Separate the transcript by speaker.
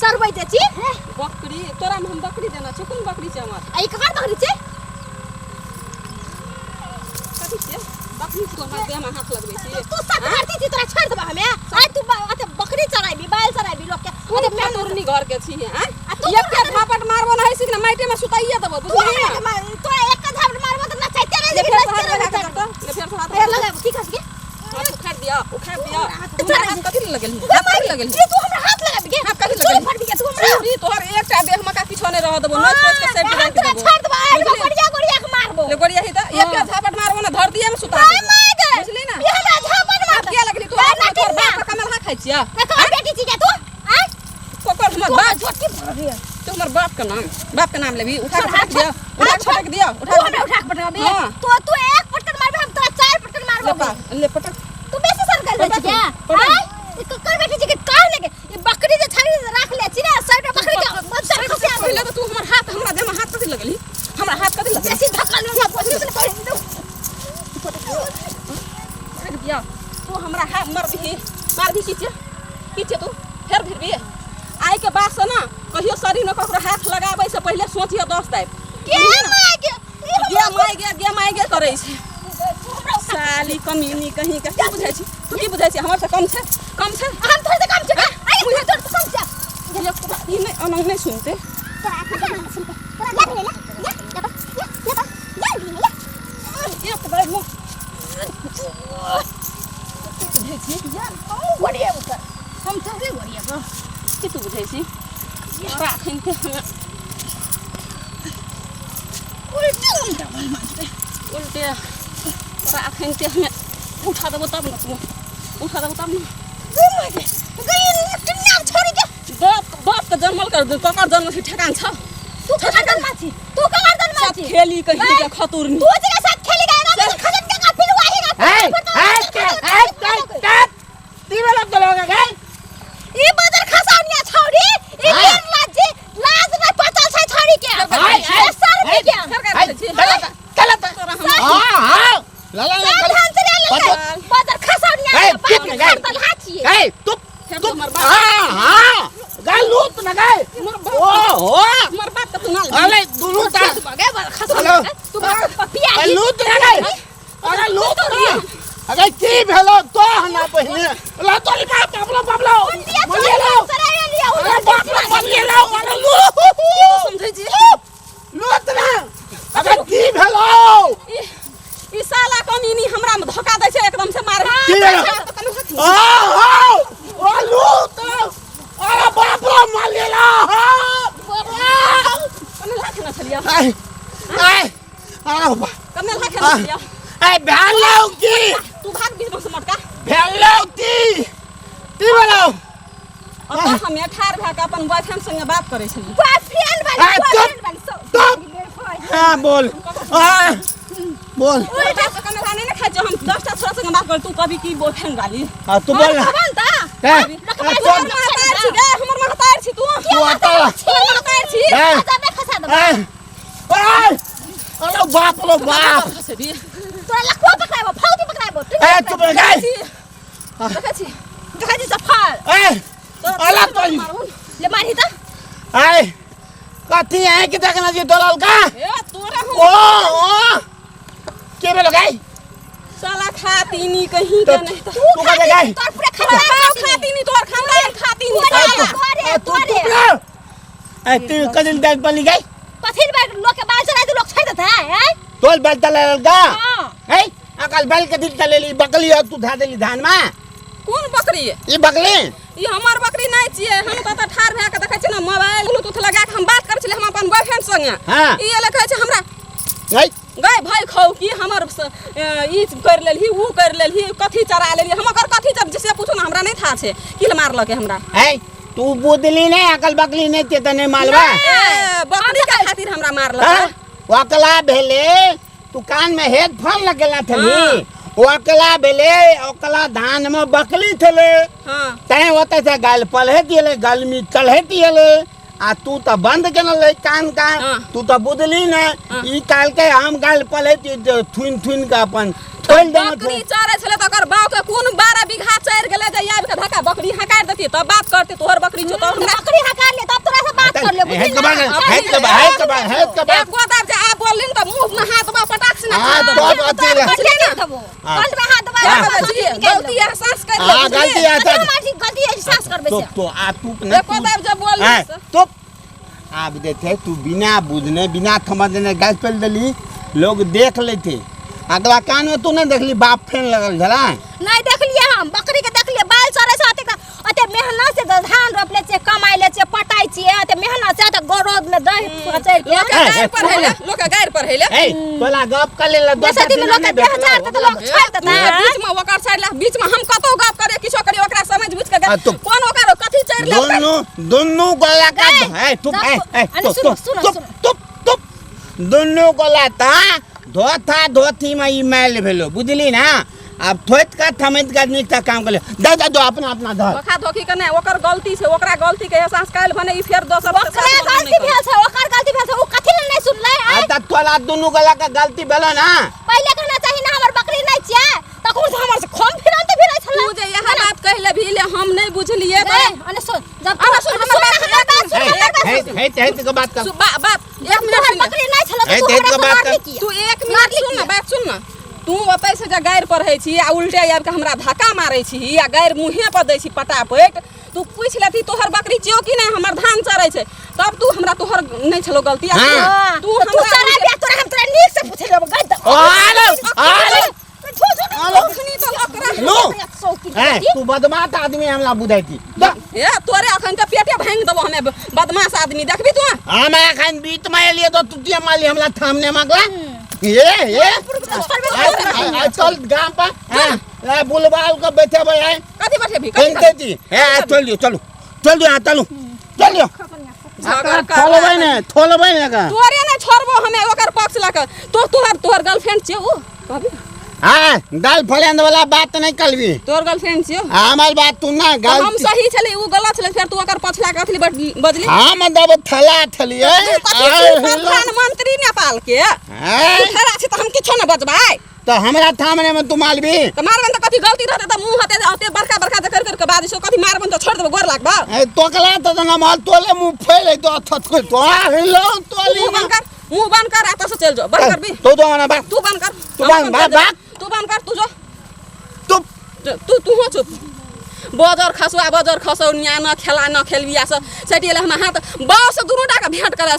Speaker 1: चरबै जे छी।
Speaker 2: बकरी तोरा में हम बकरी देना छै। कोन बकरी छै हमर?
Speaker 1: आ ई ककर बकरी छै?
Speaker 2: कथी छियै बकरी? तू हमर देह में हाथ लगबै छी।
Speaker 1: तू सत करती छी, तोरा छोड़ देबा हमे। आइ तू अते बकरी चराबी, बैल चराबी लोक के।
Speaker 2: कोन
Speaker 1: अते पेन
Speaker 2: फतुरनी घर के छी हैं?
Speaker 1: आ तू
Speaker 2: एक झापट मारबो न है सिख न माइटे में सुताइए देबो।
Speaker 1: तू
Speaker 2: बुझलिही
Speaker 1: हमरा
Speaker 2: ना?
Speaker 1: के तोरा एक झापट मारबो त नचाइते रह
Speaker 2: ले
Speaker 1: जेबी,
Speaker 2: फेर से
Speaker 1: नाचिते
Speaker 2: हाथ लगा
Speaker 1: रहबी।
Speaker 2: के देख तो, ले फेर से हाथ
Speaker 1: ए
Speaker 2: लगा।
Speaker 1: लगा की कर के?
Speaker 2: हाथ उखाड़ दिया, उखाड़ दिया।
Speaker 1: हाथ
Speaker 2: तू
Speaker 1: उखाड़
Speaker 2: हमरा हाथ कथी लए लगेलही?
Speaker 1: तू
Speaker 2: हाथ कथी लगेलही?
Speaker 1: जे तू हमरा हाथ लगाबी के?
Speaker 2: हाथ कथी
Speaker 1: चूड़ी
Speaker 2: लगेलही?
Speaker 1: फटबी के तू हमरा?
Speaker 2: चूड़ी तोहर एकटा देह में का किछो नहीं रह देबो, नोच नोच के सेट
Speaker 1: हम
Speaker 2: राखि
Speaker 1: तोरा
Speaker 2: देबो।
Speaker 1: छोड़ देबो, आइ
Speaker 2: बुझली?
Speaker 1: गोरिया गोरिया के मारबो।
Speaker 2: ले गोरिया ही त एकटा झापट मारबो ना धरतीये में सुता
Speaker 1: आइ
Speaker 2: देबो।
Speaker 1: मार गे।
Speaker 2: बुझली ना?
Speaker 1: ये हमरा झापट मार।
Speaker 2: किया लगली तू?
Speaker 1: ए,
Speaker 2: हाथ में तोहर
Speaker 1: नाटिन ना।
Speaker 2: बाप के कमलहा खाइ छियै?
Speaker 1: ककर बेटी छी के तू? आइ
Speaker 2: ककर हमर
Speaker 1: तू
Speaker 2: बाप?
Speaker 1: झोटी भरबी।
Speaker 2: तू हमर बाप के नाम, बाप के नाम लेबी? उठा के
Speaker 1: हाथ
Speaker 2: पटक दिया,
Speaker 1: छोड़,
Speaker 2: उठा
Speaker 1: हाथ
Speaker 2: के पटक दिया, उठा
Speaker 1: तू
Speaker 2: के
Speaker 1: हमरा उठा के पटकबी?
Speaker 2: हाँ।
Speaker 1: तो तू एक पटकन मारबी, हम तोरा चार पटकन
Speaker 2: ले
Speaker 1: मारबो।
Speaker 2: पा ले पटक।
Speaker 1: तू बेसी सर कर ले छी
Speaker 2: पटक,
Speaker 1: क्या?
Speaker 2: पटक।
Speaker 1: आइ ई ककर बेटी छी के काहे लगे ई बकरी जे छाड़ी राख ले छी ना, सबटा बकरी के बच्चा खसिया।
Speaker 2: पहिले तो तू हमर हाथ, हमरा देह में हाथ कथी लगली? हमरा हाथ कथी लगली?
Speaker 1: बेसी धक्का लगा पहुंच से।
Speaker 2: पटक दिया तू हमरा हाथ। मरबी मारबी की छै, की छै तू फेर भिरबी? आइ के बाद से ना कहियो शरीर में ककरो हाथ लगाबै से पहिले सोचियो 10 दाबि।
Speaker 1: के माय के ई
Speaker 2: गे माय गे, गे माय गे करै छै साली कमीनी कहीं के। की बुझै छी तू? की बुझै छी? हमर से कम छै, कम छै?
Speaker 1: हम थोड़े से कम छै। आइ तू थोड़े से कम छै।
Speaker 2: ई नहि अनंग नहि सुनते।
Speaker 1: तोरा कते ना सुनते? तोरा ले ले ले ले ले ले ले ले ले।
Speaker 2: एक बार मुँह की बुझै छी?
Speaker 1: गोड़िया उतर, हम थोड़े गोड़िया बा।
Speaker 2: की तू बुझै छी? तोरा अखन के हमे
Speaker 1: उल्टे हम डबल मारते।
Speaker 2: उल्टे तोरा अखन के हमे उठा देबो तब ने, तू उठा देबो तब ने।
Speaker 1: गई किन्ना छोड़ी के।
Speaker 2: बाप बाप के जन्मल कर, ककर जन्म छै ठेकान छ?
Speaker 1: तू ककर जन्म छी? तू ककर जन्म
Speaker 2: सब
Speaker 1: छी?
Speaker 2: खेली कहीं के खतुरनी।
Speaker 1: तू जगह साथ खेली गए ना खजन के का फिर वाहेगा।
Speaker 3: ए ए ए ए तिमीलाई त लगा गए।
Speaker 1: ई बदर खसाउनिया छौरी, ई
Speaker 3: हाँ।
Speaker 1: केन लाज लाज नै पचल छै छौरी के।
Speaker 3: हाय, हाय,
Speaker 1: ए सर
Speaker 3: हाय।
Speaker 1: के
Speaker 2: सरकार
Speaker 3: हाय,
Speaker 2: करै छी।
Speaker 3: चला त, चला त।
Speaker 2: तोरा हम
Speaker 3: हाँ हाँ, ला ला ला।
Speaker 1: सावधान से ले ले बदर खसाउनिया।
Speaker 3: ए,
Speaker 1: बाप
Speaker 3: चुप
Speaker 1: के
Speaker 3: ना गए।
Speaker 1: खरतल हाथी।
Speaker 3: ए तुप
Speaker 2: फेर
Speaker 3: तुप।
Speaker 2: हमर बाप,
Speaker 3: हाँ हाँ, गा लूत न गए।
Speaker 2: हमर बाप,
Speaker 3: ओ हो।
Speaker 2: हमर बाप के तू ना ले।
Speaker 3: अरे दुनू ता
Speaker 1: गए बदर खसाउनिया।
Speaker 3: हेलो।
Speaker 1: तू बाप पिया।
Speaker 3: ए, लूत न गए, अरे लूत न। अरे की भेलो तो हना पहिने ला तोरी बाप बाप बाप लो मलिए लो। अरे बाप रे, मलिए लो। अरे लू
Speaker 2: तू समझै छी?
Speaker 3: लूत न। अरे की भेलो?
Speaker 2: ई ई साला कमीनी हमरा में धोखा दै छै, एकदम से मारे।
Speaker 3: की भेलो? ओ हो, ओ लूत। अरे बाप रे, मलिए लो।
Speaker 2: कने लाख ना छलिया?
Speaker 3: आय आय, अरे बा
Speaker 2: कने लाख ना छलिया?
Speaker 3: ए भेलो की?
Speaker 2: तू भाग बीच में से मोटका।
Speaker 3: भेलो की? की भेलो?
Speaker 2: अब हम ठार भए के अपन बॉयफ्रेंड संगे बात करै छलियै।
Speaker 1: बॉयफ्रेंड वाली।
Speaker 3: ए, चुप,
Speaker 1: बॉयफ्रेंड वाली
Speaker 3: चुप। हाँ बोल, हाँ बोल।
Speaker 2: उल्टा से कने नहीं ने खाइ छौ। हम 10टा छोरा संगे बात कर, तू कभी की बॉयफ्रेंड वाली।
Speaker 3: हाँ तू बोल ना।
Speaker 2: तबन त
Speaker 3: ए, ए,
Speaker 2: हमर
Speaker 3: चुप।
Speaker 2: महतार छी गे, हमर महतार छी तू।
Speaker 3: तू आता।
Speaker 2: हमर महतार छी।
Speaker 3: ए,
Speaker 1: खसा खसा दे।
Speaker 3: ए, ए, अरे बाप रे बाप।
Speaker 2: खसेबी?
Speaker 1: तोरा लखुआ पकड़ाबो, फौजी पकड़ाबो।
Speaker 3: ए चुप रह गए।
Speaker 2: देखै छी,
Speaker 1: देखै छी सफल।
Speaker 3: ए अला तोरी।
Speaker 1: ले मारही त।
Speaker 3: ए कथी है कि देखना जी डरल का?
Speaker 2: ए तोरा हम
Speaker 3: ओ ओ, के भेलो गई?
Speaker 2: साला खातीनी कहीं के नहीं त
Speaker 3: तू कते गई?
Speaker 1: तोर पूरा
Speaker 2: हमर
Speaker 1: खानदान
Speaker 2: बाप खातीनी, तोर खानदान खातीनी साला।
Speaker 1: तोरे
Speaker 3: ए, तू
Speaker 1: तोरे
Speaker 3: चुप रह। ए तू कदिन दाल पली गई?
Speaker 1: कथी रे, लोग के बाल चला दे, लोग छोड़ देता है? हैं?
Speaker 3: तोल बाल तले का?
Speaker 1: हां।
Speaker 3: ए अकल बाल के दिन तलेली बकली और तू धा देली धान में।
Speaker 2: कोन बकरी?
Speaker 3: ई बकली।
Speaker 2: ई हमर बकरी नहीं छियै। हम तऽ एतऽ ठाढ़ भए के देखै छियै ने, मोबाइल ब्लूटूथ लगा के हम बात करै छलियै हम अपन बॉयफ्रेंड संगे।
Speaker 3: हाँ।
Speaker 2: ई एलै, कहै छै हमरा
Speaker 3: गई
Speaker 2: गई भाई खाउ कि हमर ई कर लेलही, ऊ कर लेलही, कथी चरा लेलही। हम ओकर कथी जब से पूछू ने, हमरा नहीं था छै की लए मारलकै हमरा।
Speaker 3: ए तू बुदली नहीं, अकल बकली नहीं ते तने मालवा।
Speaker 2: ए बकरी के खातिर हमरा मारलकै।
Speaker 3: हाँ? ओकला भेले तू कान में हेडफोन लगेला थली। ओकला भेले, ओकला धान में बकली थले।
Speaker 2: हाँ।
Speaker 3: तैं ओतऽ से गाल पलहे दियले, गलमी चढ़े दियले आ तू तऽ बंद केने ले कान कान।
Speaker 2: हाँ।
Speaker 3: तू तऽ बुझली ने।
Speaker 2: हाँ।
Speaker 3: ई काल के हम गाल पलहे थुन थुन के अपन थोल देना।
Speaker 2: बकरी चरै छलै तऽ ओकर बाप के कोन 12 बीघा चरि गेलै जे आबि के धक्का बकरी हकार देती तब बात करती। तोहर बकरी छौ तब हमरा
Speaker 1: बकरी हकार ले तब तोरा से बात कर ले।
Speaker 3: हेत के बात, हेत के बात, हेत के बात, हेत के बात।
Speaker 2: एक गोदा जे आब बोललिन तऽ मुँह में हाथ दबा पटाक से ना।
Speaker 3: हाँ, तब अथी रह। हाँ।
Speaker 1: कंठ में हाथ दबा।
Speaker 2: गलती एहसास कर ले।
Speaker 3: हाँ, गलती एहसास।
Speaker 1: हमारी गलती एहसास करबे
Speaker 3: तो
Speaker 1: से
Speaker 3: तो आ तू ना।
Speaker 2: एको दाब जे बोलली
Speaker 3: हाँ, तो आब देखे तू बिना बुझने बिना समझने गैस पेल देली, लोग देख लेते अगला कान में। तू नहीं देखली बाप फेन लगल छला?
Speaker 1: नहीं देखलिए, हम बकरी के देखलिए बाल चरै छै। अतेक अते मेहनत से धान रोपले छियै, कमाइ ले छियै, पटाइ छियै, अते मेहनत से अते गरद में दही पचै के।
Speaker 2: लोक के गारि पढ़ै ले, लोक के गारि पढ़ै ले।
Speaker 3: ए तोला गप कर ले।
Speaker 1: दोसर दिन लोक के देह झाड़ तऽ लोक छोड़ि देतै।
Speaker 2: बीच में ओकर साइड ला, बीच में हम कतौ गप करे किछो करे, ओकरा समझ बुझ के
Speaker 3: आ, तो-
Speaker 2: कोन ओकर कथी चढ़ ले।
Speaker 3: दोनों दोनों गला का
Speaker 1: ए,
Speaker 3: ए तू
Speaker 1: जब-
Speaker 3: ए ए
Speaker 1: अरे
Speaker 3: तो
Speaker 1: सुनो,
Speaker 3: तो
Speaker 1: सुनो,
Speaker 3: तो
Speaker 1: सुनो।
Speaker 3: तो तो दोनों गला ता धोथा धोथी में ई मैल भेलो, बुझली ना? आब थोइत का थमैत का नीक ता काम कर ले। दे दे दो अपना अपना धर।
Speaker 2: धोखा धोखी के नहि, ओकर गलती छै। ओकरा गलती के एहसास काल्हि भने ई फेर दोसर से
Speaker 1: ओकरे
Speaker 2: साथ
Speaker 1: गलती
Speaker 2: नहि
Speaker 1: भेल छै, ओकर गलती भेल छै। ओ कथी लए नहि सुनलै?
Speaker 3: आ त तोला दोनों गला का गलती भेलो ना।
Speaker 1: पहिले कहना चाही ना हमर बकरी नहि छियै, तखन से हमर से खम फिरंत फिरै छलै।
Speaker 2: तू जे इएह बात कहि लेबही ले, हम नहि बुझलियै
Speaker 1: ए,
Speaker 2: तऽ
Speaker 1: अने सुन, जब
Speaker 2: अरे सुन,
Speaker 1: सुन
Speaker 2: हमर बात
Speaker 1: हमर बात सुन,
Speaker 3: हे
Speaker 1: हमर बात
Speaker 3: हे
Speaker 1: सुन।
Speaker 3: हे हे के बात कर।
Speaker 2: बात एक मिनट
Speaker 1: तोहर
Speaker 2: सुन ले।
Speaker 1: बकरी नहि छलौ तऽ
Speaker 3: हे,
Speaker 1: तू
Speaker 3: हे,
Speaker 1: हमरा
Speaker 3: के
Speaker 1: से
Speaker 3: बात
Speaker 1: मारली
Speaker 3: कर।
Speaker 1: किया?
Speaker 2: तू एक मिनट सुन ना, बात सुन ना। तू ओतै से जे गारि पढ़ै छी आ उल्टे आबि कऽ हमरा धक्का मारै छी आ गारि मुँहे पर दै छी पटापट। तू पूछि लेती तोहर बकरी छियौ कि नहि, हमर धान चरै छै, तब तू हमरा तोहर नहि छलौ गलती। आ
Speaker 3: हाँ।
Speaker 2: तू
Speaker 1: तू
Speaker 2: हमरा
Speaker 1: चरा बिया, तोरा हम तोरा नीक से पूछे लेबो गद।
Speaker 3: आलो आलो आलो।
Speaker 2: अखनी तऽ ओकरा
Speaker 3: लो। ए तू बदमाश आदमी हमरा बुझाइ छी।
Speaker 2: ए तोरे अखन तऽ पेटे भाङि देबो हमे, बदमाश आदमी देखबी तू।
Speaker 3: हम एखन बीत में एलियै तो तू माली हमरा थामने मांगला। ए ए आ चल गाम पर। हां ए बुलबाल के बैठेबै आइ।
Speaker 2: कथी बैठेबी?
Speaker 3: कहिते छी। ए आ चल लियो, चलू चल लियो, आ चलू चल लियो।
Speaker 2: झगड़ कर।
Speaker 3: थोलबै ने, थोलबै ने का।
Speaker 2: तोरे नहि छोड़बो हमे ओकर पक्ष लऽ कऽ। तो तोहर तोहर गर्लफ्रेंड छियौ उ कहबी?
Speaker 3: हां, गर्लफ्रेंड वाला बात नहीं करबी।
Speaker 2: तोहर गर्लफ्रेंड छियौ।
Speaker 3: हमर बात तू ना
Speaker 2: तऽ हम
Speaker 3: गलती।
Speaker 2: सही छलै, उ गलत छलै, फेर तू ओकर पक्ष लऽ कऽ अथी बजली।
Speaker 3: हम दब थला थलिए।
Speaker 2: तू कथी छी प्रधानमंत्री नेपाल के? तू खड़ा छी तऽ हम किछो नहि बजबै?
Speaker 3: तो हमरा थामने में तू मालबी
Speaker 2: तऽ मारबन तऽ कथी गलती रहतै तऽ मुँह हते हते बड़का बड़का जे कर कर के बाजै छौ, कथी मारबन तऽ छोड़ि देबो, गोर लागबो।
Speaker 3: ए तोकला तो ना माल तोले मुंह फैले तो थत को तो आ हिलो तोली।
Speaker 2: मुँह बंद कर, मुँह बंद कर, एतऽ से चलि जो। बंद करबी?
Speaker 3: तो तो ना बात
Speaker 2: तू बंद कर।
Speaker 3: तू
Speaker 2: हम
Speaker 3: बंद,
Speaker 2: अपन चलि
Speaker 3: बा-
Speaker 2: जेबै। तू बंद कर, तू जो।
Speaker 3: तू
Speaker 2: तू तू हो चुप। बजर खसुआ बजर खसौनिया न खेला न खेलबिया सब सटि गेलै। हमरा हाथ बाँस दुनू टाके भेंट करऽ।